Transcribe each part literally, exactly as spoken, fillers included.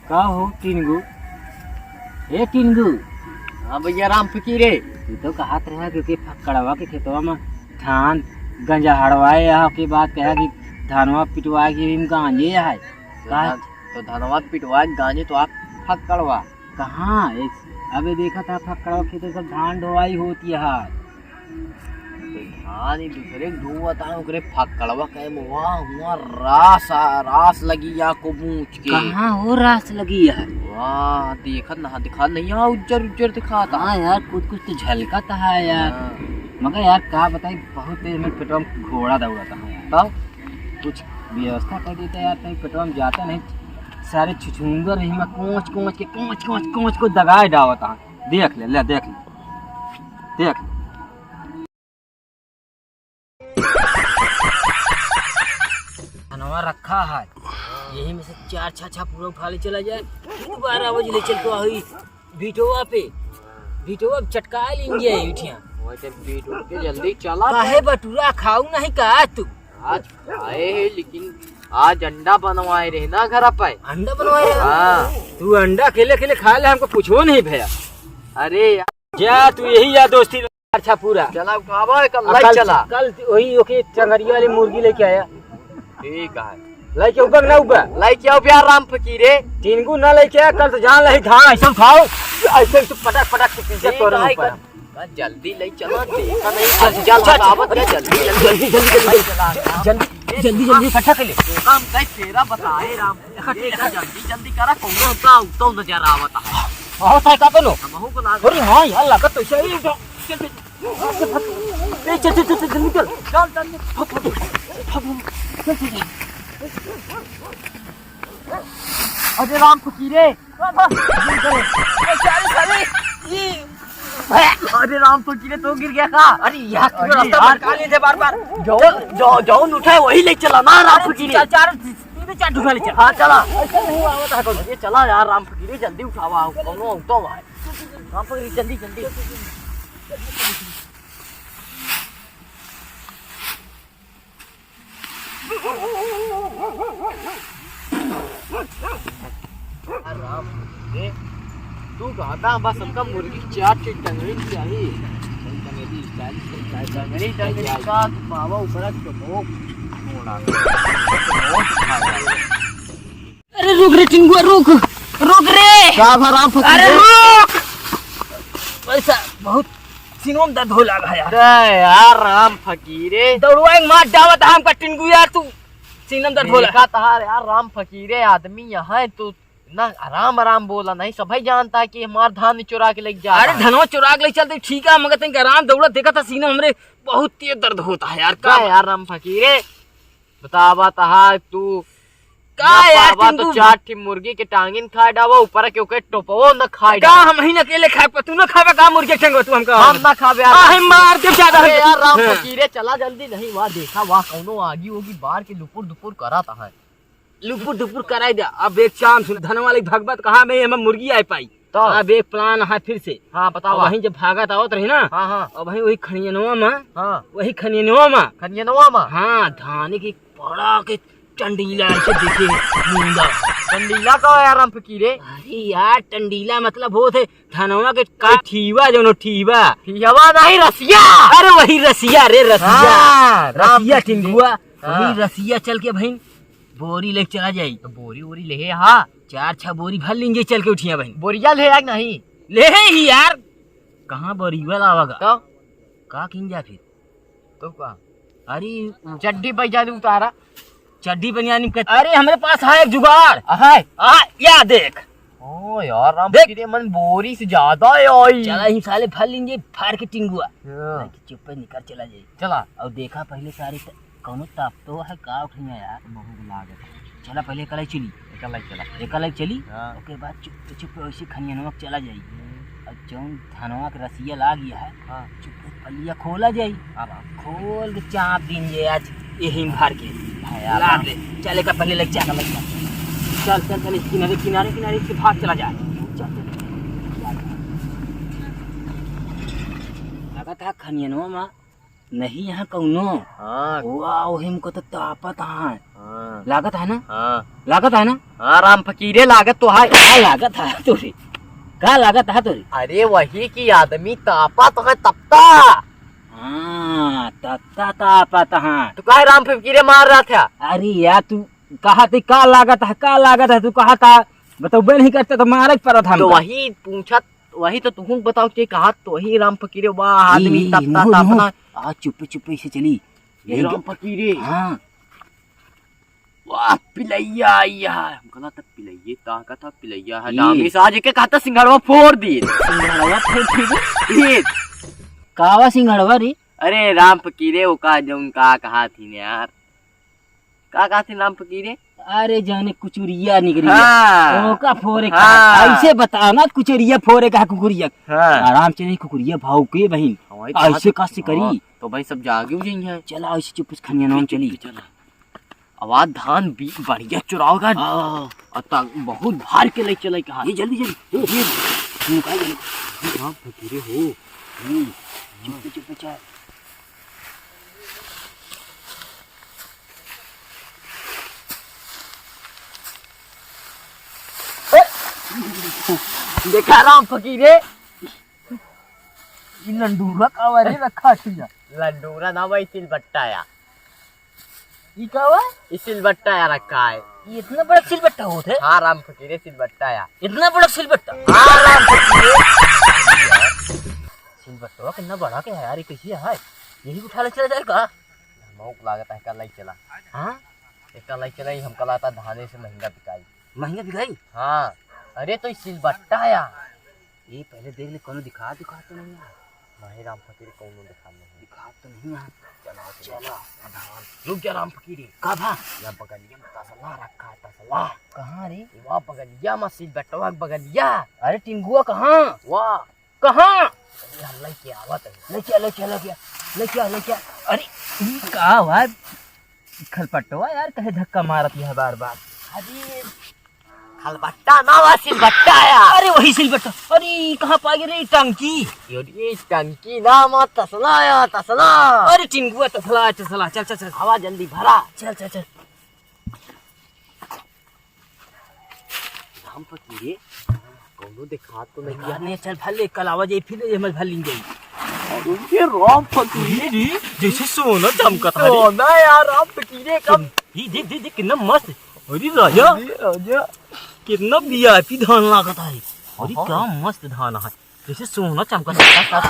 का हो टिनगू? ए टिनगू। हाँ भैया राम फकीरे। तू तो कहत रहा कि फक्कड़वा के खेतवा में धान गंजहड़वाए, यहाँ के बाद कहा कि धानवा पिटवाए के भी गांजे है। तो का? धान, तो धानवा पिटवाए गांजे तो आप फक्कड़वा। कहाँ? अबे देखा था फक्कड़वा खेत सब धान ढोवाई होती है। तो धान ही दूसरे के ढोवत है, ओकरे फक्कड़वा कहे में वाह, हुआ रास आ, रास लगी या को बूझ के। कहाँ हो रास लगी है? वाह, देखत ना, दिखा नहीं, हाँ, उज्जर उज्जर दिखाता। हाँ यार, कुछ कुछ तो झलकत है यार। हाँ। मगर यार, का बताई, बहुत तेज में पेटवा में घोड़ा दौड़ता है यार। तब? कुछ व्यवस्था कर देता यार, तनी पेटवा में जाता नहीं। सारे छुछुंदर रही में कोंच कोंच के, कोंच कोंच कोंच को दगाए डावता है। देख ले, ले, देख ले, देख ले। धनवा रखा है, यही में से चार छह छह पूरा उठा ले चला जाए, फिर बारह बजे ले चल तो आई भिटोवा पे, भिटोवा पे चटका लेंगे उठिया। वैसे भिटो के जल्दी चला। काहे बटुरा खाऊ नहीं का तू? आज खाए है, लेकिन आज अंडा बनवाए रहे ना घर पे। अंडा बनवाए रहे? हाँ। तू अंडा अकेले अकेले खा ले, हमको पूछो नहीं भैया। अरे यार। जा तू यही यार दोस्ती अच्छा पूरा। चला, उठावा, कल आ, लाई कल, चला। कल वही ओके चंगरिया वाली मुर्गी लेके आया। ठीक है। लेके उबा ना उबा? लेके आओ प्यार राम फकीरे। टिनगू ना लेके आया, कल तो जान लही धान ऐसा उठाओ, ऐसे तो पटक पटक के पीछे ठीक तोरे है, ऊपर। कल, कल जल्दी ले चला, देखा नहीं, चल, चल, चल, चल, आवत है, जल्दी, जल्दी, जल्दी, जल्दी, जल्दी, जल्दी, जल्दी इकट्ठा कर ले। तो काम कई फेरा बताए राम। देखा, देखा, जल्दी, जल्दी करा, कौनो हमका उतो नजर आवत है। बहुत है का कौनो? हमहू को लाग अरे हाँ यार, लागत तो ऐसा ही उठा। चल, चल। ए, चल, चल, चल, चल, जल्दी चल। चल, चल, चल। भाग, भाग, भाग, भाग। चल, चल, चल। अरे राम फकीरे। ए, sorry, sorry। ई। अरे राम फकीरे, तो गिर गया का? अरे यार, तू अरे रास्ता यार। भटका लिए थे बार बार। जो, जो, जौन उठाए वही ले चला ना राम फकीरे। चार, चार, तीन, चार ठुका ले चल। हाँ, चला। ऐसा नहीं हुआ, वो तो हटो। अरे चला यार राम फकीरे, जल्दी उठावा, कौनो उठावा। राम फकीरे, जल्दी, जल्दी। राम रे, तू कहता बस हमका मुर्गी चार चीज टंगड़ी चाहिए। टंगड़ी style से टंगड़ी, टंगड़ी का तू बाबा ऊपर चमोक छोड़ा। अरे रुक रे टिंगुआ, रुक, रुक रे। का भा राम फकीर अरे रे? रुक। पैसा बहुत सीनों में दर्द हो लाग है यार। अरे यार राम फकीरे। दौड़वा एक मार जावत हमका टिंगुआ यार तू। सीनों में दर्द होला। देखा तहार यार राम फकीरे आदमी यहाँ है तो ना आराम आराम बोला, नहीं सभी जानता है कि हमार धान चुरा के लेके जा अरे रहा है। धनवा चुरा के ले चलते ठीक है, मगर तनिक आराम दौड़ा देखा था सीना हमरे बहुत तेज दर्द होता है यार। का का यार राम फकीरे बतावा तहार तू का ना यार पावा तो टिंगू? चार ठी मुर्गी के टांगिन खाए डावा, ऊपर के ओके टोपवो न खाए का डावा। हम ही न अकेले खाए, तू न खाबे का मुर्गी के टांगवा तू हमका? हम ना खाबे यार। आ, हम मार के ज्यादा अरे हम यार राम हाँ। फकीरे चला जल्दी, नहीं वहाँ देखा वहाँ कौनो आगी होगी बाहर के लुपुर दुपुर करा था है। लुपुर दुपुर कराई दे। अब एक चाम सुन, धन वाले भगवत कहा में हम मुर्गी आए पाई। तो? अब एक plan है फिर से। हाँ, बतावा। अब वहीं जब भागत आवत रही ना, हाँ, हाँ। अब वहीं वही खनियनवा में, हाँ। वही खनियनवा में। खनियनवा में? हाँ, धान की बड़ा के टंडीला ऐसे देखे मुंडा। टंडीला का है यार राम फकीरे? अरे यार, टंडीला मतलब होत है धनवा के का ठीवा, जौन ठीवा। ठीवा नहीं, रसिया। अरे वही रसिया रे, रसिया। हाँ, राम रसिया फकीरे। टिंगुआ, हाँ। वही रसिया चल के बहिन बोरी लेके चला जाई। तो बोरी वोरी लेहे हा? चार छह बोरी भर लीन जाई चल के उठिया बहिन। बोरिया लेहे हा कि नहीं? लेहे ही यार। कहाँ बोरिया लावा गा? तो? का कीन जा फिर? तो का? अरे चड्डी बनियान उतारा। चड्डी बनियान के, अरे हमरे पास है एक जुगाड़। है? आ, या देख। ओ यार, राम देख। फकीरे मन बोरी से ज्यादा है आई। चला ही साले भर लीन जाई, फाड़ के टिंगुआ। हाँ। नहीं तो चुप्पे निकर चला जाई। चला। और देखा पहले सारे त-, कौनो ताप तो है का उठिया यार। बहुत लागत है। चला पहले कलाई चली। एका लाइक चला। एका लाइक चली। हाँ। ओके बाद चुप, चुप वैसे खनियनवा के चला जाई। हम्म। और जौन धनवा के रसिया लाग गया है, हाँ। चुप पलिया खोला जाई। हाँ, हाँ। खोल के चाप दीन जे आज यही में भर के। हाँ यार। ला दे। चल एका पहले लेके चल। चल, चल, चल, किनारे, किनारे, किनारे से भाग चला जा। चल, चल। लागत है खनियनवा में नहीं यहाँ कौनो। हाँ। वाह, ओहिम को तो तापत है। हाँ। लागत है ना? हाँ। लागत है ना? हाँ, राम फकीरे, लागत तो है। का लागत है तोरे? का लागत है तोरे? अरे, वही कि आदमी तापत है, तपता। हाँ, तपता तापत है। तू काहे राम फकीरे मार रहा था? अरे यार, तू कहा थी, "का लागत है, का लागत है?" तू कहा था, "बतौबे नहीं करते तो मारे के पड़त हमका।" तो वही पूछत, वही तो तुहूँ बताओ के कहा, तो वही राम फकीरे, वाह, आदमी ई, तपता, नो, नो। तापना। आ, चुप्पे, चुप्पे से चली। ये यही राम ग-, फकीरे। हाँ। वाह, पिलैया आई है। हम कहला, "तब पिलैये का कहता, पिलैया है, ई। डामी से आज एके कहता, सिंघड़वा फोड़ दी।" सिंघड़वा फोड़ दी? ई। कावा सिंघड़वा रे? अरे, राम फकीरे, वो का, जो उनका कहा थी ने यार। का कहा थी राम फकीरे? अरे, जाने कुचुरिया निकरी है। हाँ। ओका फोरे का। हाँ। ऐसे बता ना, कुचुरिया फोरे का कुकुरिया। हाँ। आराम से नहीं, कुकुरिया भाव के बहिन। हाँ, वही तो ऐसे बात। कैसे करी? हाँ, तो भाई सब जागे हो जाएंगे। चला, ऐसे चुप, खनिया नाम चली। चला। आवाज धान बी-, बढ़िया चुराओगा। हाँ। और ता-, बहुत भार के ले चले कहा। ये जल्दी, जल्दी। ये, ये, ये, ये, ये, हाँ, फकीरे हो। हम्म, चुप, चुप, चल। देखा राम फकीरे, ई लंडूरा का बारे रखा छिया। लंडूरा ना भाई, सिलबट्टा या। ई का बा? ई सिलबट्टा या रखा है। ई इतना बड़ा सिलबट्टा होत है? हाँ राम फकीरे, सिलबट्टा या। इतना बड़ा सिलबट्टा? हाँ राम फकीरे। सिलबट्टा कितना बड़ा के है यार, ई कैसे है? यही उठा ले चला जाए का? हमको लागत है, कल ही चला। हाँ? एक कल ही चला, ई हमका लागत है धाने से महंगा बिकाई। महंगा बिकाई? हाँ। अरे तो ई सिलबट्टा या। ये पहले देख ले, कोनो दिखा, दिखा तो नहीं है। नहीं राम फकीर, कोनो दिखा नहीं है। दिखा तो नहीं है। चला, चला। चला। रुक जा राम फकीर। का भा? या बगलिया में तसला रखा है, तसला। कहाँ रे? ये वह बगलिया में, सिलबट्टवा के बगलिया। अरे टिंगुआ कहाँ? वाह। कहाँ? अरे हम लेके आवत है। लेके आ, लेके आ, लेके आ, लेके आ, लेके आ। अरे, ई का हुआ? खलपट्टवा यार, कहे धक्का मारत यह बार बार। अरे, खलबट्टा ना बा, सिलबट्टा या। अरे, वही सिलबट्टा। अरे, कहाँ पा गए रे टंकी? अरे, टंकी ना मा, तसला या, तसला। अरे, टिंगुआ तसला, तसला। चल, चल, चल। आवा जल्दी भरा। चल, चल, चल। राम फकीरे, कौनो देखात तो नहीं यार, है। नहीं, चल, भर ले, कल आवा जाई, फिर ये मत भर लेंगे। अरे, ये राम फकीरे। अरे, जैसे सोना चमकत है रे। सोना यार, राम फकीरे का। ये देख, देख, देख, कितना मस्त। अरे राजा, अरे राजा। कितना वीआईपी धान लागत है। अरे, हाँ। क्या मस्त धान है। जैसे सोना चमका।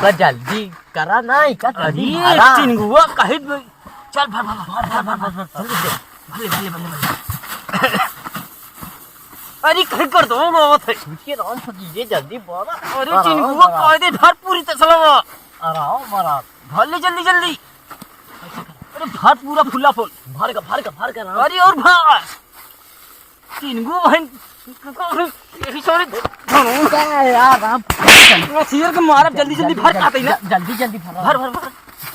का जल्दी करा ना, का जल्दी अरे, भरा। टिंगुआ कहे ब-, चल, भर, भर, भर, जल्दी दे। भले, भले, भले, भले। अरे, कहे कर दो, रोवत है। ये राम फकीरे, जल्दी भरा। अरे, भरा, टिंगुआ भरा। कह दे, भर पूरी तसला। आराम, आराम। भर ले, जल्दी, जल्दी। अरे, भर पूरा फुल्ला फुल। भर का, भर का, भर का, राम। अरे, और भर। टिंगू बहन, यही सारे धनों का है यार, राम। मैं शेर के मारब, जल्दी, जल्दी भर, जल्दी, खाते ही ना। जल्दी, जल्दी भर। भर, भर, भर।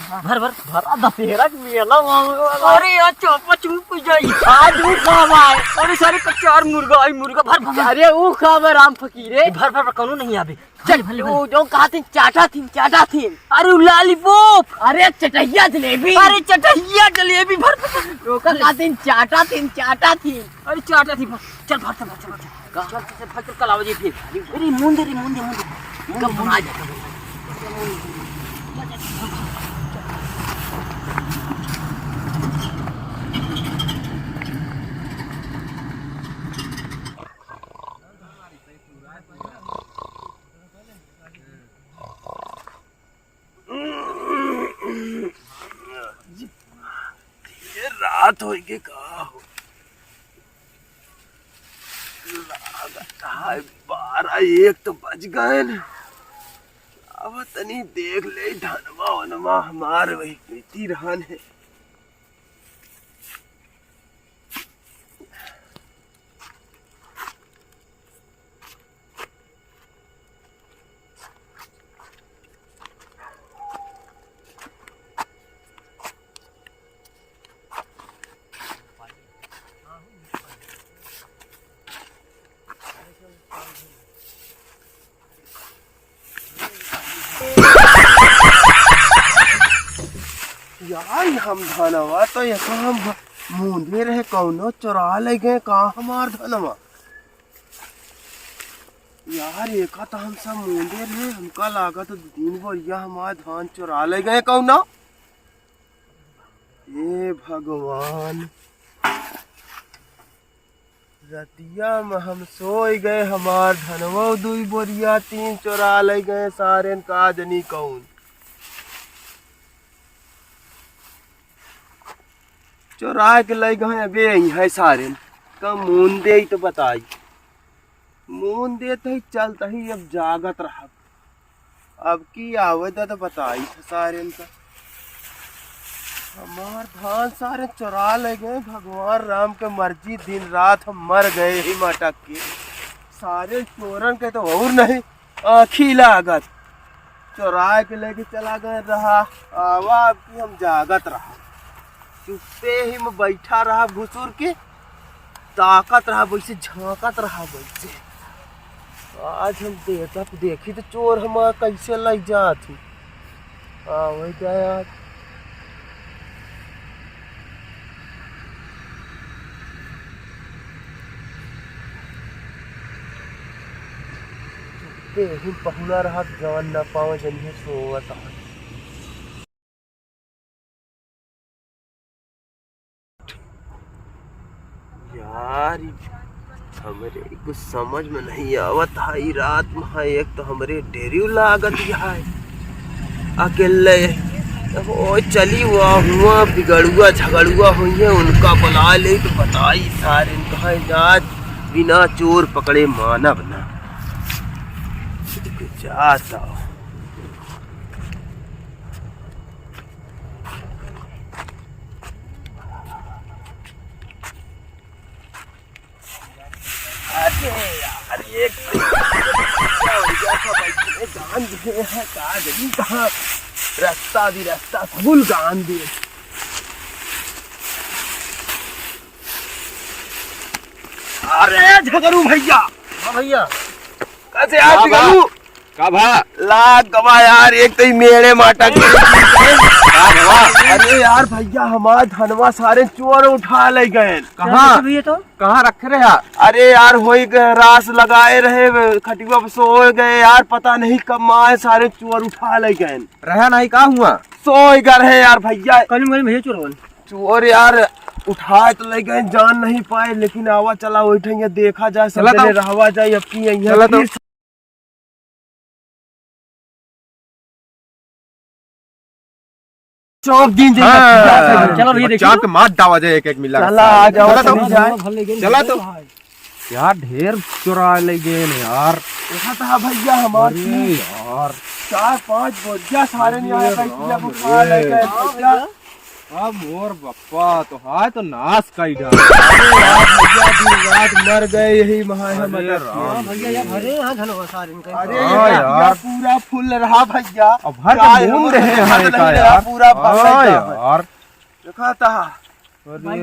भर, भर। भर, दशहरा के मेला में। अरे यार, चौपा चूप हो जाई। आज वो खावा है। अरे सारे कच्चा और मुर्गा, आई मुर्गा, भर, भर, भर। अरे वो खावा राम फकीरे। भर, भर, भर, कौनो नहीं आवे। चल, भले, भले। वो जो कहा थी, चाटा थी, चाटा थी। अरे, वो lollipop। अरे, चटहिया जलेबी। अरे, चटहिया जलेबी भर, भर, भर। ओका कहा थी, चाटा थी, चाटा थी। अरे, चाटा थी, भर। चल, भर, चल, भर, चल, भर, चल। चल, चल, चल, भर, चल, कल आवा जी फिर। अरे, मुंह दे रे, मुंह दे, मुंह दे। मुंह दे, कब मुंह दे। आ जा, कब। ये रात होइगे का हो? रात का है, बारह एक तो बज गए न। अब तनी देख ले धनवा वनवा हमार वही खेती रहन है। यार, हम धनवा तो यहाँ हम मूंदे रहे कौनो, चोरा ले गए का हमार धनवा? यार, एका तो हम सब मूंदे रहे, हमका लागत दू तीन बोरिया हमार धान चोरा ले गए कौनो। ए भगवान, रतिया में हम सोए गए, हमार धनवा दुई बोरिया तीन चोरा ले गए सारेन, का जनी कौन चोरा के ले गए। अबे यही है सारेन, का मूंदे ही तो बताई, मूंदे तो ही चलता ही अब जागत रहा। अब की आवे दा तो बताई था सारेन का। हमार धान सारे चोरा ले गए, भगवान राम के मर्जी, दिन रात हम मर गए ही मटक के। सारे चोरन के तो और नहीं आँखी लागत, चोरा के लेके चला गए रहा। आवा अब की हम जागत रहा, चुप्पे ही में बैठा रहा घुसुर के। ताकत रहा वैसे, झांकत रहा वैसे। आज हम देखत, देखी तो चोर हमार कैसे लग जात ही। हाँ, वही क्या यार। चुप्पे ही पहुना रहा, जान ना पावे, जनिए सोवत है। यार, ई हमरे कुछ समझ में नहीं आवत है। ई रात में है, एक तो हमरे डेरियो लागत है अकेले। ओ चली हुआ हुआ बिगड़ुआ झगड़ुआ हुई है, उनका बुला ले तो बताई सारे कहाँ जात, बिना चोर पकड़े मानब ना। जाता। अरे यार, ये क्या हो गया था भाई? ये गान दिए हैं, कहाँ गई, कहाँ? रास्ता भी रास्ता, फुल गान दिए। अरे झगड़ू भैया। हाँ भैया। कैसे यार का बा? झगड़ू? का भा? लाग गवा यार, एक तो ही मेरे माटा के। का भा? अरे यार भैया, हमार धनवा सारे चोर उठा ले गए। कहाँ? कैसे भैया तो? कहाँ रखे रहे यार? अरे यार, होई गए, रास लगाए रहे, खटिया पे सोए गए यार, पता नहीं कब माए सारे चोर उठा ले गए। रहा नहीं का हुआ? सोए गए रहे यार भैया। कल मेरे भैया चोर बन। चोर यार उठाए तो ले गए, जान नहीं पाए, लेकिन आवा चला वही ठैया देखा जाए, सब चला जने तो। रहवा जाए, अब की यहीं चला तो। फिर चौक दिन जाए। हाँ, चलो भैया, देखिए। चाक मार डावा जाए एक एक मिला। चला, आ जाओ, चला तो। चली जाए। चला तो। यार, ढेर चोरा ले गए ने यार। देखा था भैया हमार अरे की यार। चार पांच बोरिया सारे ने आया अरे कहीं किया राम को खा ले रे। गए भैया। अब मोर बप्पा तो हाय तो नाश कई डाल। भैया दिन रात मर गए यही महा है अरे मटक के। राम हाँ भैया, ये भरे यहाँ धन हो सारे इनका। अरे हाँ ये यार। पूरा फुल रहा भैया। अब भर के घूम रहे हैं का यार? पूरा भर हाँ गया है। यार। देखा था। अरे,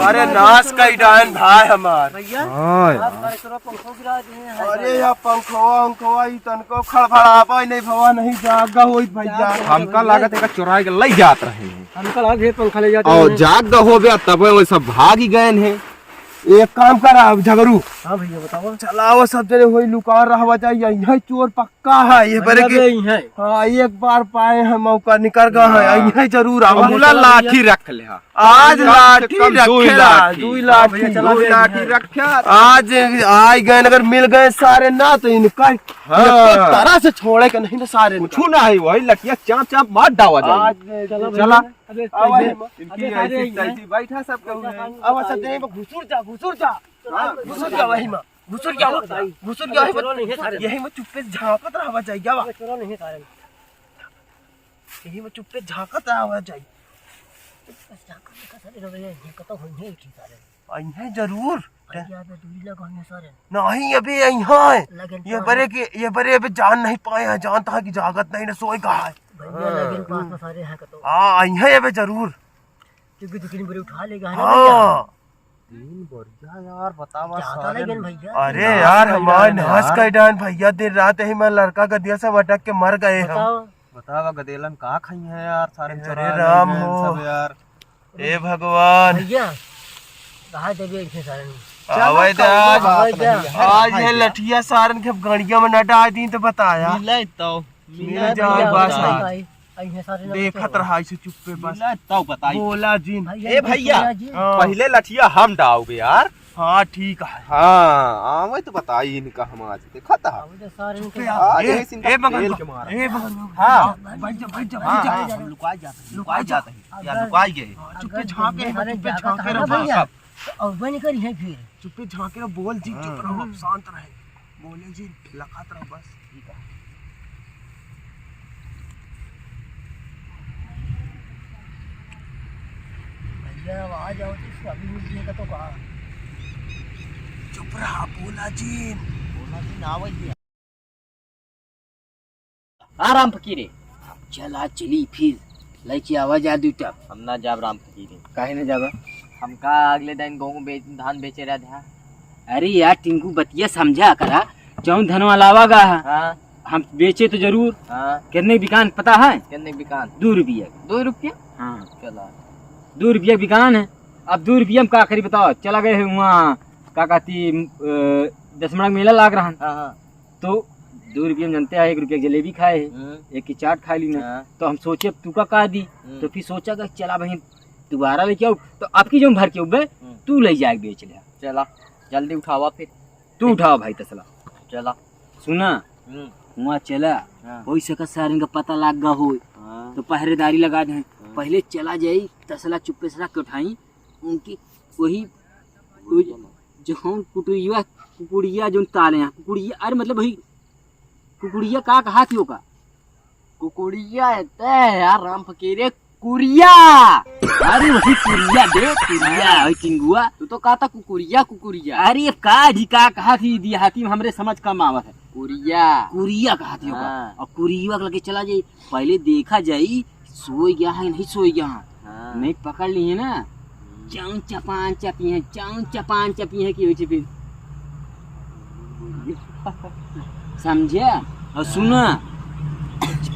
अरे नाश कई डाइन भाई हमार। भैया, हाँ यार। आप घर करो, पंखो गिरा दिए हैं। अरे यार, पंखवा, उंखवा, ई तनको खड़बड़ावा ही नहीं भवा, नहीं जागा होइत भैया। हमका लागत है कि चुराए के लई जात रहे हैं। हमका लागत है पंखा ले जाते और हैं। जागा हो गया तब वो सब भाग ही गए हैं। एक काम करा अब झगरू। हाँ भैया, बताओ। चलाओ सब जने होई लुका रहवा जाई, यहीं चोर पक्का है, ये बरे भैया के। यही है। हाँ, एक बार पाए हैं मौका, निकर गया है, हाँ। यहीं जरूर आवा। हम ला लाठी रख ले हा। आज कम से लाठी कम दो रखे ला, लाठी। दो लाठी। हाँ भैया, चला दो दे। लाठी रखे। आज आई गए, अगर मिल गए सारे ना, तो इनका हाँ। एक तरह से छोड़े के नहीं ना सारे कुछ इनका। ना है, वही लठिया चाप चाप मार डावा जाए। आज चलो चला। भैया। अबे आवा पहले, इनकी अबे ऐसी सारे तैसी बैठा सब केहू है। अब सब जने में घुसुर जा, घुसुर जा। हाँ। घुसुर जा वही में। घुसुर जा, घुसुर जा, चलो नहीं है सारे। यही में चुप्पे झांकत रहवा जाए, क्या बा? चलो नहीं है सारे। यही में चुप्पे झांकत रहवा जाए। झांकत नहीं सारे, रहो भैया, ये कतो होई है कि सारे। आई है जरूर। भैया, अबे दूरी लगा है सारे। नहीं, अबे यहाँ है। लगन ये तो बरे है। के, ये बरे अबे जान नहीं पाए हैं, जानता है कि जागत नहीं ना सोए कहा है। भैया, हाँ। लगन पास में सारे हैं कतो। हाँ, आई है अबे जरूर। क्योंकि दो तीन बोरी उठा लेगा, है ना भैया? हाँ। तीन बोरिया यार, बतावा ज्यादा सारे। लगन भैया। अरे यार, हमारे नाश नाश कर कर डाइन भैया, दिन रात यही में लड़का गदिया से भटक के मर गए हम। बताओ। बतावा गदेलन का खाई है यार, सारे अरे चुरा ले राम गए हो। सब यार। हे भगवान। भैया, कहाँ देबे इनके सारन? आवे चलो, दे कौनो आज। बात आवे दे। नहीं है। आज भाई ये भैया। लठिया सारन के गड़िया में न डाल दी तो बताया। मिले तो, मिले मिले जाओ भैया, बस भाई, आज। भाई, इनके सारन देखत तो रहा इसे चुप्पे बस। मिले तो बताई। बोला जिन। भैया, ए भैया, सुना जी। हाँ। पहले लठिया हम डाउबे यार। हाँ, ठीक है। हाँ, आवे तो बताई इनका हम आज। देखा था? आवे तो सारे चुप इनके यार। आज ए, ऐसे इनका ए, बगल खेल में। के मारा। ए, बगल में। हाँ। बैठ जा, बैठ जा, हाँ, बैठ जा। हाँ, हम लुकाई जाते हैं, लुकाई जाते हैं। यार, अगर लुकाई गए। हाँ, चुप्पे अगर झांके रहो, सारे चुप्पे जागत झांके है रहो, ना भैया, बस। तो अब बंद करी है फिर। चुप्पे झांके रहो, बोल जी, चुप हाँ। रहो, शांत रहे। बोले जी, लखात रहो बस। ठीक है। भैया, अब आ जाओ तो इसको अभी मिल जाएगा तो कहा। चुप रहा, बोला जी। बोला जी, ना आवत है। हाँ राम फकीरे। चला चली फिर, लइके आवा जा दू टप। हम ना जाब राम फकीरे। काहे ना जाबा? हमका अगले दिन गेहूं बेच, धान बेचे रहा था। अरे यार टिंकू बतिया समझा करा, जौन धनवा लावा गा है, हाँ। हम बेचे तो जरूर। हाँ। कितने बिकान पता है? कितने बिकान? दो रुपया। दो रुपया? हाँ। चला। दो रुपया बिकान है। अब दो रुपया में का करी बताओ, चला गए हैं वहाँ, का कहती, अ, दसमड़ा मेला लाग रहा है। हाँ, हाँ। तो दो रुपया में जानते हैं, एक रुपया की जलेबी खाए है, हम्म। एक की चाट खा ली ना। हाँ। तो हम सोचे अब तू का, का दी, हम्म। तो फिर सोचा कि चला बहिन दोबारा लेके आऊ, तो आपकी जो भर के उबे, हम्म। तू ले जाए बेच ले। चला, जल्दी उठावा फिर। तू उठावा भाई तसला। चला। सुना, हम्म। वहाँ चला, हाँ। हो सकत सारन का पता लाग गा होई, हाँ। तो पहरेदारी लगा दे। हाँ। पहले चला जाई, तसला चुप्पे से रख के उठाई, उनकी वही, वही जौन कुटुइया, कुकुड़िया जौन ताले हैं, कुकुड़िया, अरे मतलब वही कुकुड़िया का कहा थी ओका? कुकुड़िया है ते यार राम फकीरे, कुरिया। अरे वही कुरिया बे, कुरिया, हाँ। वही टिंगुआ। तू तो कहा था कुकुरिया, कुकुरिया। अरे का जी का कहा थी देहाती में हमरे समझ कम आवत है। कुरिया। कुरिया कहा थी ओका। हाँ। और कुरिया के लगे चला जाई, पहले देखा जाई, सोई गया है, नहीं सोई गया है। हाँ। नहीं पकड़ ली है ना, हम्म। चाउन चपान चपी है, चाउन चपान चपी है कि होई छे फिर। समझे? और सुना,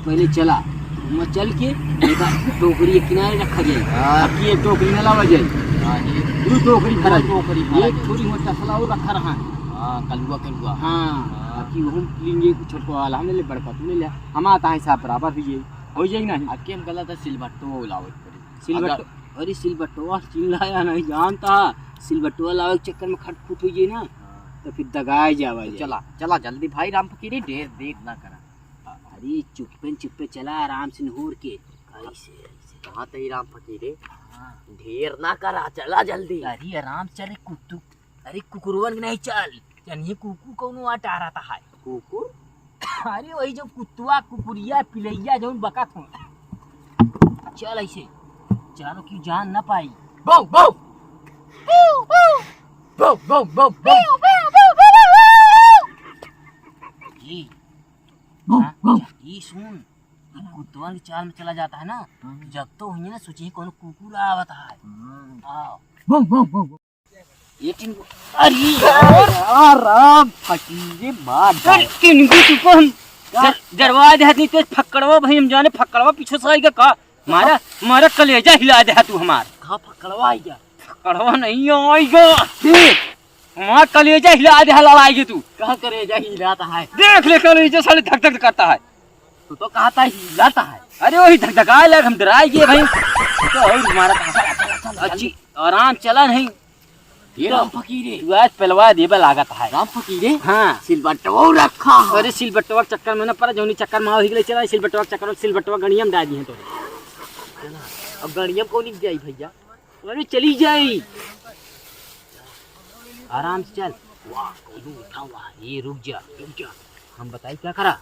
पहले चला, वहाँ चल के एक टोकरी के किनारे रखा जाए। हाँ। अब की एक टोकरी ना लावा जाए। हाँ, ये दो टोकरी भरा दो जाए। टोकरी भरा एक जाए। थोड़ी वहाँ तसला और रखा रहा है। हाँ, कलुआ, कलुआ। हाँ, हाँ। अब की वहाँ लेंगे छोटको वाला, हमने ले बड़का, तूने ले, हम आता है साहब बराबर हुई जाए, हो जाए कि नहीं? अब की हम गलत है, सिलबट्टो लावे पड़ी। सिलबट्टो, अगर अरे सिलबट्टवा चिल्लाया नहीं जानता, सिलबट्टवा लावे के चक्कर में खटखुट हो गई ना, हाँ। तो फिर दगाए जावा तो जाए। चला, चला जल्दी भाई राम फकीरे, ढेर देर ना करा। अरे चुप्पे न चुप्पे चला, आराम से निहुर के। ऐसे, ऐसे। कहाँ तई राम फकीरे? हाँ। ढेर ना करा, चला जल्दी। अरे आराम से चले कुत्तू। अरे कुकुरवन के नहीं चल, जनिए कुकुर कौनो आ टहराता है। कुकुर? अरे वही जो कुत्तुआ, कुकुरिया, पिलैया जौन बकत हो। चल ऐसे, चारों की जान न पाई। बौ, बौ। बौ, बौ, बौ, बौ। जी। बौ, हाँ, बौ। जी, सुन, कुत्तुआ की चाल में चला जाता है ना, हाँ। जब तो हुई ना, सोचिए कौनो कुकुर आवत है। हाँ। आओ। बौ, बौ, बौ, बौ। ये टिंगु, अरे यार, यार, राम फकीरे मार अरे डाल। टिंगु, तू को हम का? जर-, जरवा दे हतनी, तो फक्कड़वा भाई हम जाने, फक्कड़वा पीछे से आइगा का? मारा, मारा कलेजा हिला दे तू हमार। का फक्कड़वा आइगा? फक्कड़वा नहीं आइगा। फिर? हमार कलेजा हिला दे, लड़ाई के तू। का कलेजा हिलाता है? देख ले कलेजा साले धक धक करता है। तू तो कहता है हिलाता है। अरे वही धकधकाए लग, हम डराए गए भाई। तो और मारा था। अच्छी आराम चला नहीं। ये तो राम फकीरे। तू आज पेलवा देबे लागत है। राम फकीरे? हाँ। सिलबट्टवा रखा है। अरे सिलबट्टवा के चक्कर में ना पड़ा, जौनी चक्कर में हिगले चला, सिलबट्टवा के चक्कर में सिलबट्टवा गड़िया में डाल दिए तो। चला, अब गड़िया में कौन जाई भैया? अरे चली जाई। आराम से चल। वाह, कौनो उठा हुआ है। ये रुक जा, रुक जा। हम बताई क्या करा?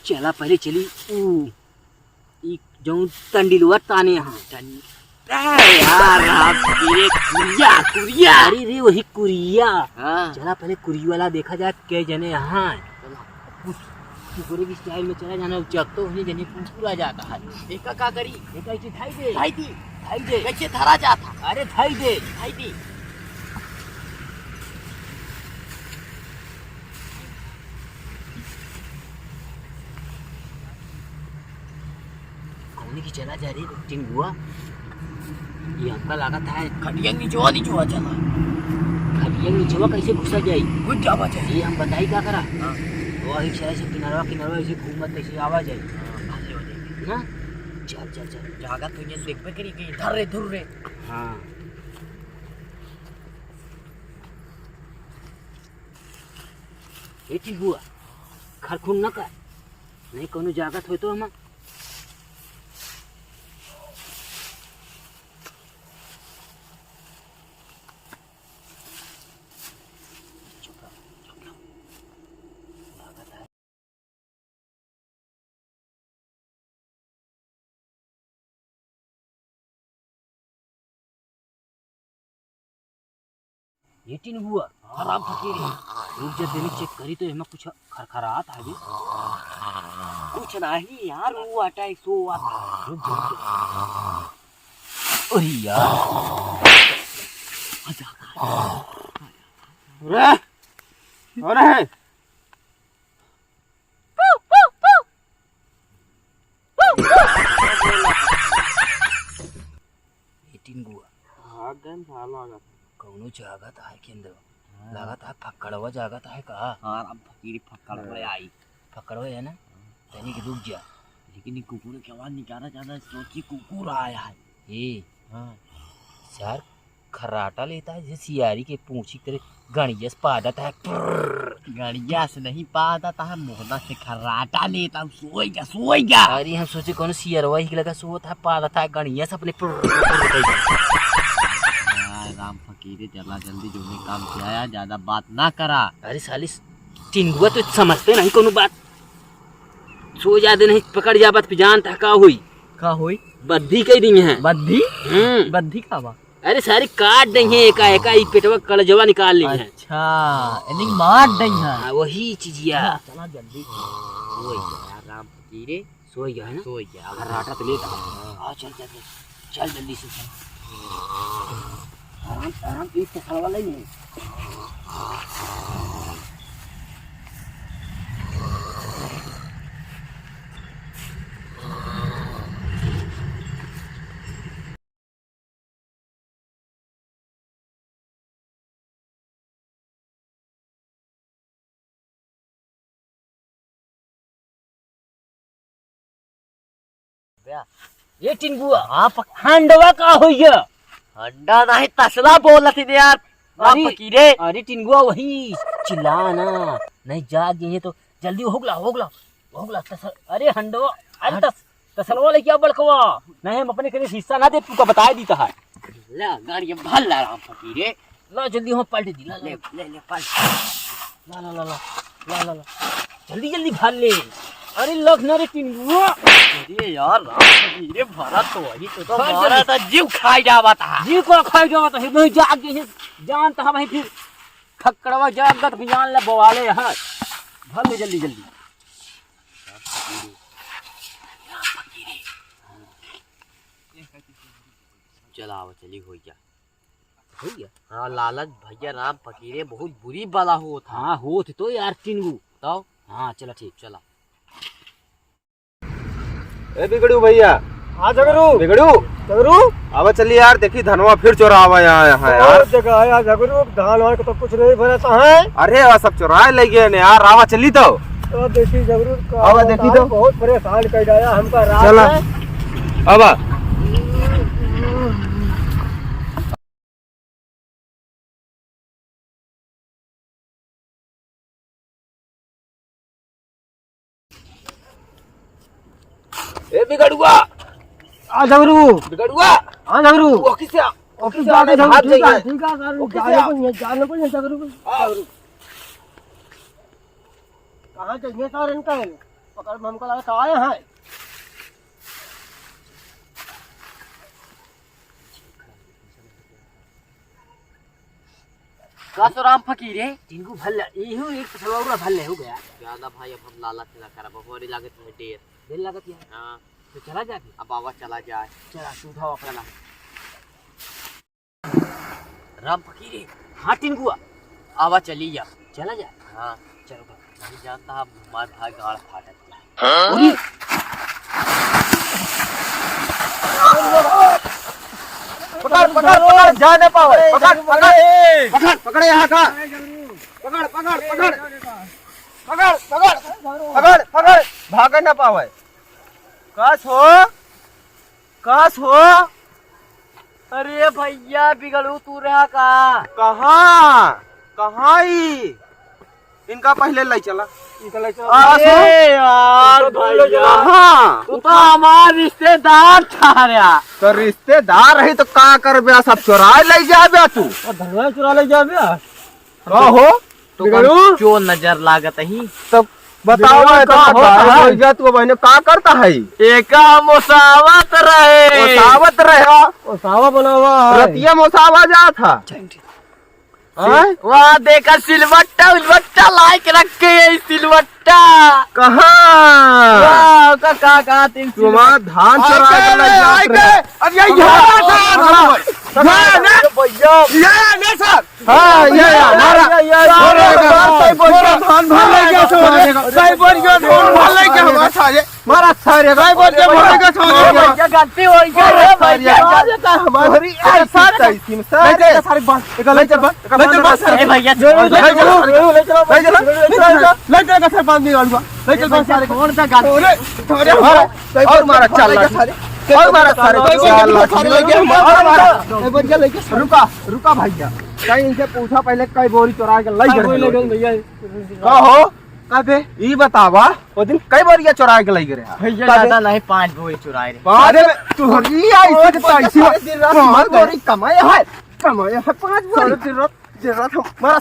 चला पहले चली ऊ, ई जौन टंडिलवा ताने यहाँ। टंड-, ए यार, राम फकीरे, कुरिया, कुरिया। अरे रे, वही कुरिया। हाँ। चला पहले कुरिया वाला देखा जाए, के जने यहाँ है। चला। कुछ कुकुरे की स्टाइल में चला जाना, जब तो उन्हें जने कुकुर आ जाता है। देखा का करी? देखा इसे धाई दे। धाई दी। धाई दे। कैसे धरा जाता? अरे धाई दे। धाई दी। कौन की चला जा रही टिंगुआ? ये हमका लागत है। खटिया निचवा, निचवा चला। खटिया निचवा कैसे घुसा जाई? घुस जावा चाही। ये हम बताई का करा? हाँ। वही से ऐसे किनारवा, किनारवा ऐसे घूमत ऐसे आवा जाई। हाँ, भाले हो जाई। ना? चल, चल, चल। जागा तो ये देखबे करी कि धर रे, धुर रे। हाँ। ए टिंगुआ, खरखुन न कर, नहीं कोनो जागत होय तो हम। चुप रहो, चुप रहो। ये टिंगुआ, हाँ, राम फकीर, रुक जा, तनी चेक करी तो एमा कुछ खरखरात हवे। कुछ नहीं यार, वो अटैक सो हुआ था। रुक जा, रुक जा। अरे यार। अरे, अरे। ए टिंगुआ। भाग गए, भाग लागत। कौनो जागत है के अंदर। हाँ। लागत है फक्कड़वा जागत है का? हाँ, अब फकीरी फक्कड़वा हाँ। आई। फक्कड़वा है ना? हाँ। तनी के रुक जा। लेकिन ये कुकुर के आवाज निकाला जाना, सोची कुकुर आया है। ए, हाँ। सार खर्राटा लेता है, जैसे सियारी के पूंछी की तरह गणिया से पादत है। प्र्र। गणिया से नहीं पादत है, मोहना से खर्राटा लेता है। सोई जा, सोई जा। अरे हम सोचे कौनो सियरवा ही लगा सोत है, पादत है गणिया से अपने प्र्र, प्र्र, प्र्र। हाँ, राम फकीरे, चला जल्दी, जो ने काम किया है, ज्यादा बात ना करा। अरे साली, टिंगुआ तो समझते नहीं कौनो बात। सो जाते नहीं, पकड़ जा बात पे, जानता है का होई? का होई? बद्धी कह दी है। बद्धी? हम्म। बद्धी का बा? अरे सारी काट दई है एका एका, ई पेटवा कलजवा निकाल ली है। अच्छा, यानी मार दई है। हाँ, वही चीजिया। हाँ, चला जल्दी। सोई गया राम फकीरे। सोई गया है ना? सोई गया। खर्राटा तो लेता है। हाँ, चल, चल, चल। चल जल्दी से चल। आराम, आराम, एक तो खड़वा ले नहीं। ए टिंगुआ, हाँ, पक- हंडवा का होइया? हंडा नहीं, तसला बोलत ही यार। हाँ, अरे, फकीरे। अरे टिंगुआ, वही चिल्ला ना, नहीं जाग गई है तो जल्दी होगला, होगला, होगला, तस-, अरे हंडवा, अरे हट। तस-, तसलवा लेके आ बड़कवा। नहीं, हम अपने कने हिस्सा ना दे, तू का बताए दी तहार। ला, गाड़ी में भर ला राम फकीरे। ला, जल्दी हो, पलट दी, ला, ला। ले, ले, ले, पलट। ला, ला, ला, ला। ला, ला, ला। जल्दी, जल्दी भर ले। अरे, लख ना रे टिंगुआ। अरे यार, राम फकीरे भरा तो वही तो, तो भर मारा जल्दी। था, जीव खाई जावा था। जीव को खाई जावा था, वही जाके ही जान था, वही फिर खक्कड़वा जागत भी जान ले बवाले है। भर ले जल्दी, जल्दी। चला, आवा, चली, हो गया। हो गया? हाँ, लालच भैया राम फकीरे बहुत बुरी बला होत है। हाँ, होत तो यार टिंगू। तो? हाँ, चला ठीक। चला। ए बिगड़ू भैया। हाँ झगरू। बिगड़ू। झगरू। आवा चली यार, देखी धनवा फिर चोरावा यहाँ, यहाँ यार। बहुत जगह है यार झगरू, धान वान के तो कुछ नहीं भरता है। अरे, वह सब चोराए ले गए ने यार, आवा चली तो। तो देखी झगरू का आवा बताओ, देखी तो। बहुत परेशान कर डाला हमका रात चला। में। आवा। ए बिगड़ुआ। आ झगरू। बिगड़ुआ। हाँ झगरू। वो किसे? वो किसे जाके आने झगरू, भाग ठीक है, जाइए। ठीक है, जाने वो किसे जाने आ? को नहीं, जाने को नहीं झगरू। हाँ। झगरू। कहाँ जाइए सारे इनका है? पकड़ में हमको लगा तो आए हैं। का सो राम फकीर है? टिंगू भल्ला, इहू एक सलौरा भल्ले हो गया। ज्यादा भाई अब हम लालच ना करब, हमारी लागत है ढेर। ढेर लागत है? हाँ। तो चला जाए फिर। अब आवा चला जाए। चला, तू उठाओ अपना। चला। राम फकीर है। हाँ टिंगुआ। आवा चली जा। चला जा। हाँ। चलो तो। नहीं जानता अब हमारे भाई गाड़ फाटत है। हाँ? अरे! पकड़, पकड़, पकड़, जा ना पावे। पकड़, पकड़, पकड़, पकड़ यहाँ का। पकड़, पकड़, पकड़। पकड़, पकड़, पकड़, पकड़। भागे ना पावे। कस हो? कस हो? अरे भैया, बिगड़ू तू रहा का? कहाँ? कहाँ ई? इनका पहिले ले चला। इनका ले चला। अरे यार इनका पहिले ले भैया। चला। हाँ। तू तो हमार रिश्तेदार था रे। तो रिश्तेदार रही तो का करबे, सब चोराए ले जाबे तू। और धनवा चुरा ले जाबे। का हो? तो बिगड़ू? कौन चोर नजर लागत ही? तब बताओ, बिगड़ू, इतना का होता गायब है? हो गया तू, बहने का करता है? एका मोसावत रहे। मोसावत रहे। मोसावा बनावा है। रतिया मोसावा जा था। हैं? वाह, देखा सिलवट्टा, उलवट्टा लाइक रखे है, सिलवट्टा। कहाँ? वाह, का, का, का, तीन तुम्हारा धान चोरा के ले जात रहे। अब यही है, सर। भैया। ये, ये, ये, सर। हाँ, ये, ये, हमारा। ये, ये, ये, सारे ये, बार ये, सही बोल रहा। धान भर ले गया, सर। सही बोल गया, धान भर ले गया हमारा, सारे। मारा सारे। सही बोल गया, भर ले गया, सर। ये गलती हो गई है, भैया। सारे का हमारी ऐसी तैसी में, सारे। ले चल, सारे बांध। एक ले चल, बांध। ले चल, बांध, सारे। ए भैया, ले चल, ले चल, ले चल, ले चल, सारे, बांध दिया, ले चल, बांध, सारे। कौन सा गलती? अरे, अरे, और मारा, चार लाठी। और मारा, सारे, चार लाठी। और मारा। ए, बढ़िया लेके रुका, रुका भैया। कहीं इनसे पूछा पहले, कई बोरी चोरा के लाई गए? भैया। का हो? का बे? ई बतावा, वो दिन कई बोरिया चोरा के लाई गए? भैया, का बे? ज्यादा नहीं, पाँच बोरी चुराए रहे। पाँच? अरे, तू ही आई सकता, इसी दिन रात पाँच बोरी कमाए है, कमाए है पाँच बोरी। सारे दिन रात, दिन रात हम मारा,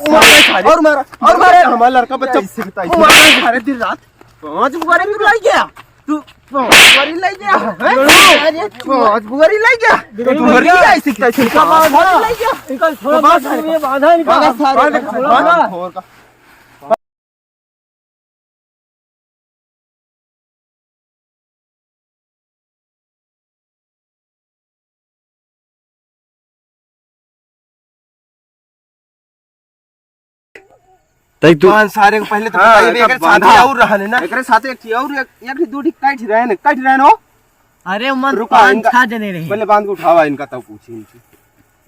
और मारा, और मारा। हमारा लड़का बच्चा ऐसे बताइए। मारा, सारे दिन रात पाँच बोरी तू लाई गया। तू पाँच बोरी लाई गया, हैं? अरे, पाँच बोरी लाई गया। बिगड़ू तू बोरी भैया। आई सकता है, इनका पाँच बोरी लाई गया। इनका थोड़ा तो बांध बहुत सारे ये बांधा इनका। बांधा सारे। बांध, थोड़ा बांध, बांधा। थोड़ा। तई तू पाँच सारे को पहले तो हाँ, बताइए, एकरे साथे बांधा। और रहने ना। एकरे साथे एक ठे और एक, एक ठे दू ठे कई ठे रहे ने, कई ठे रहे हो? अरे, उमन रुका, पाँच इनका छह जने रहे। पहले बांध के उठावा इनका, तब पूछी इनसे।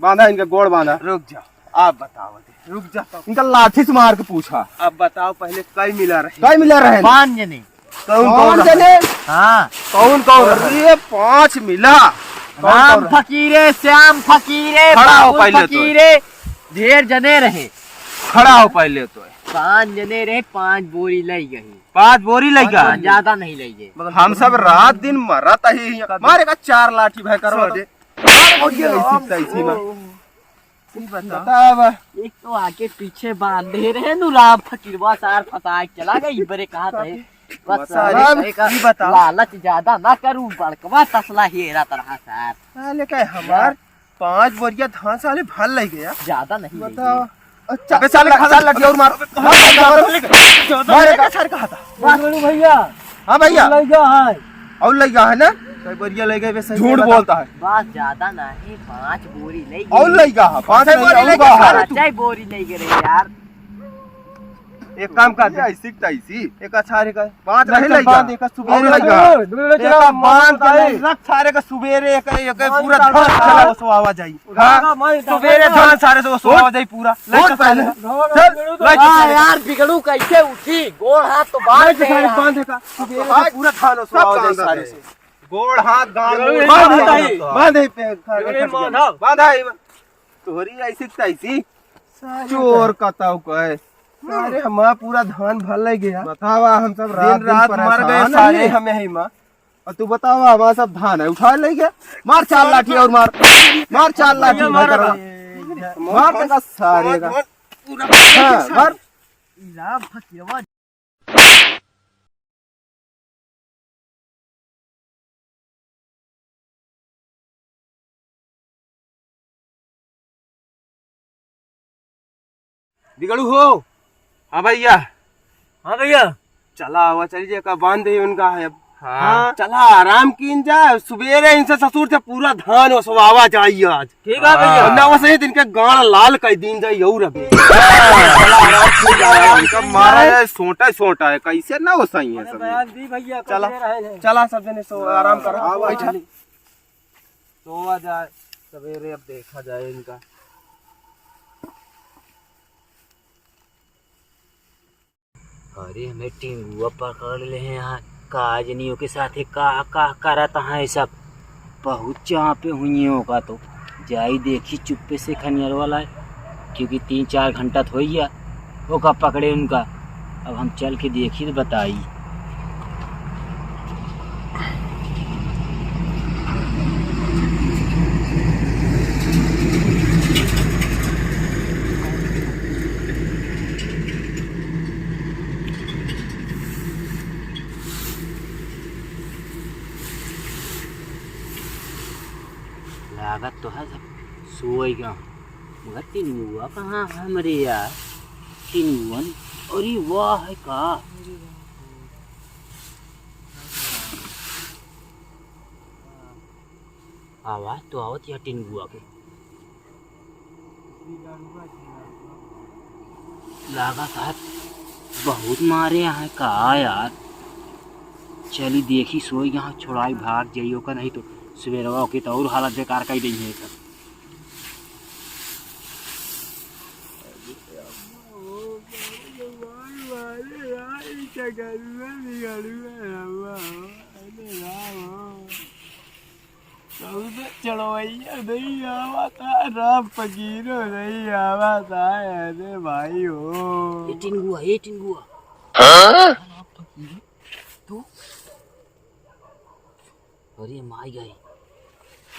बांधा इनका गोड़ बांधा। रुक जाओ, आप बताओ दे। रुक जा तब। इनका लाठी से मार के पूछा। अब बताओ, पहले कई मिला रहे? कई मिला रहे? पाँच जने। कौन, कौन कौन रहे? जने? हाँ। कौन कौन रहे? अरे, पाँच मिला। कौन राम कौन रहे? फकीरे, श्याम फकीरे, खड़ा हो बाबुल पहले तो। फकीरे, ढेर जने रहे। खड़ा हो पहले तो। पाँच जने रहे, पाँच बोरी लई गई। पाँच बोरी लई गई? हाँ, ज्यादा नहीं लई गए। हम सब रात दिन मरत ही। मारे का चार लाठी भाई करवा दे। अरे भैया, ऐसी तैसी में। ई बता। बतावा। एक तो आगे पीछे बांधे रहे नु राम फकीरवा, सार फंसा के चला गई, बरे कहा थे। बस बता सारे रे, का ई बता। लालच ज्यादा ना करू, बड़कवा तसला हेरा तरह सार। साले का हमार पाँच बोरिया धान साले भर ले गया। ज्यादा नहीं ले बताओ। गए। अच्छा, अबे साले, साले, साले लठी और मार। मार, मार, मार। मार, एक सारे कहा था। बस। बड़ू भैया। हाँ भैया। लइका है। और लइका है ना? कई बोरिया लइका बे, सही झूठ बोलता है। बस ज्यादा नहीं, पाँच बोरी लइका। और लइका है, पाँच बोरी लइका। चार बोरी लइका रे यार। एक काम कर दे। ऐसी तैसी। एक अच्छा रे का। पाँच नहीं लइका। एक सुबह और लइका। एक बांध के रख सारे का सुबेरे एक, एक पूरा धान चला सो आवा जाई। हाँ, सुबेरे धान सारे से सो आवा जाई पूरा। ले चल पहले। चल, ले चल। हाँ यार, बिगड़ू कैसे उठी? गोड़ हाथ तो बांध दे यार। बांध का। सुबेरे से पूरा धान सो आवा जाई सारे से। गोड़ हाथ गांड बांध दे, बांध दे पे। बांध दे। तोहरी ऐसी तैसी। चोर कताऊ कहे। अरे हमारा पूरा धान भर ले गया। बतावा, हम सब रात दिन रात मर गए सारे। हमें है माँ। और तू बतावा, हमारा सब धान है, उठा ले गया। मार चार लाठी और मार, मार चार लाठी, मार। मार देगा सारे का। हाँ, मार। बिगड़ू हो। हाँ भैया। हाँ भैया। चला आवा, चली जाए का, बांध दे उनका है अब। हाँ। चला आराम कीन जाए, सुबेरे इनसे ससुर से पूरा धान ओसवावा जाई आज। ठीक है भैया। और ना वैसे ही इनके गाड़ लाल कर दीन जाई और अभी। चला आराम कीन जाए, इनका मारा है, सोटा सोटा है, कैसे ना ओसाई है सब। बयान दी भैया, चला, चला सब जने सो आराम करो। हाँ, बैठा। सोवा जाए। सवेरे अब देखा जाए इनका। अरे, हमें टिंगुआ पकड़ ले हैं यहाँ। का जनी ओके साथे का, का करत हैं सब। बहुत चापे हुई हैं ओका तो। जाई देखी चुप्पे से खनियरवा लाए, क्योंकि तीन चार घंटा तो होइ गया ओका पकड़े उनका। अब हम चल के देखी तो बताई। लागत तो है सब सोई गया। मगर टिंगुआ कहाँ है हमरे यार? टिंगुआ न-, अरे वाह है का? आवाज तो आवत या टिंगुआ के। लागत है बहुत मारे हैं का यार। चली देखी सोई यहाँ छोड़ाई भाग जाई ओका, नहीं तो सुबेरवा के तो और हालत बेकार कर देई है एकर। चढ़वैया नहीं आवता, राम फकीरो नहीं आवता, अरे भाई हो। ए टिंगुआ, ए टिंगुआ। हाँ? राम फकीर, तू? अरे माई गई।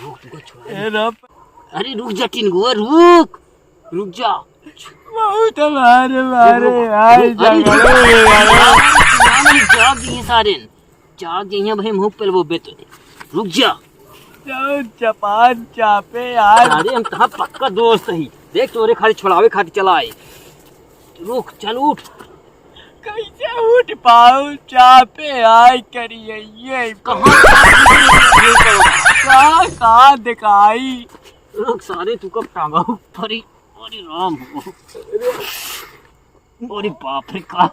रुक, तुका छोड़ा ए दे। राम। अरे रुक जा टिंगुआ, रुक। रुक जा। बहुत मारे, मारे, रुक, रुक, आई रुक, अरे जंगल रुक। में यार। अरे जाग गई सारे। जाग गई हैं भाई, मुंह पे वो बेत। रुक जा। जाओ चपान चापे यार। अरे हम तहां पक्का दोस्त ही। देख तोरे खाली छोड़ावे खातिर चला आए। रुक, चल उठ। कैसे उठ पाऊं? चापे आय करिए ये। कहाँ? कहाँ, कहाँ दिखाई? रुक सारे, तू कब टांगा ऊपर ही? अरे राम हो। अरे बाप रे, का,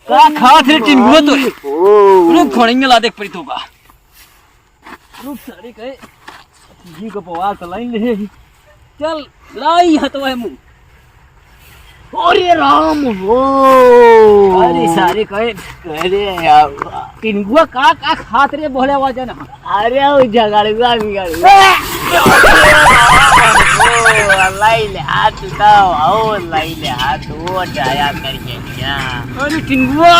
का खात रे टिंगुआ तो? ओ। रुक, घोड़ेंगे ला देख पड़ी तो का। रुक सारे कहे, जी को पवार तो लाइन ले। चल, लाई हतवा है मुंह। अरे राम हो। अरे सारे कहे, अरे यार। टिंगुआ का, का खात रे बोले आवाज ना। अरे वो झगड़ुआ बिगड़ुआ। ओ, लाई ले हाथ उठाओ, ओ, लाई ले हाथ, ओ, जाया करके क्या? अरे टिंगुआ।